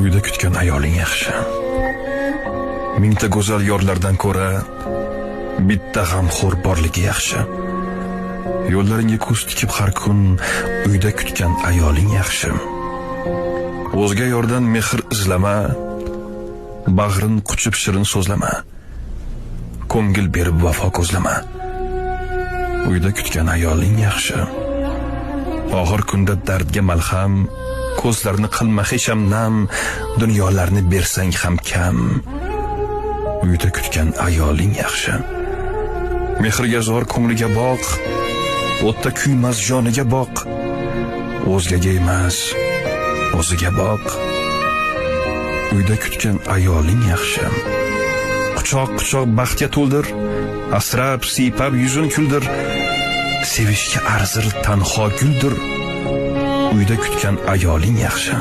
Uyda kutgan ayoling yaxshi. Mingta go'zal yorlardan ko'ra bitta g'amxo'r borligi yaxshi. Yo'llaringga ko'z tikib har kun uyda kutgan ayoling yaxshi. O'zga yordan mehr izlama, bag'rin quchib shirin so'zlama. Ko'ngil berib vafo ko'zlama. Uyda kutgan ayoling yaxshi. Og'ir kunda dardga malham, ko'zlarni qilma hech ham nam, dunyolarni bersang ham kam. Uyda kutgan ayoling yaxshi. Mehrga zor ko'ngliga boq, o'tda kuymas joniga boq. O'zgaga emas, o'ziga boq. Uyda kutgan ayoling yaxshi. Quchoq quchoq baxtga to'ldir, asrab siypab yuzini kuldir. Sevishga arzir tanho guldir. Uyda kutgan ayoling yaxshi.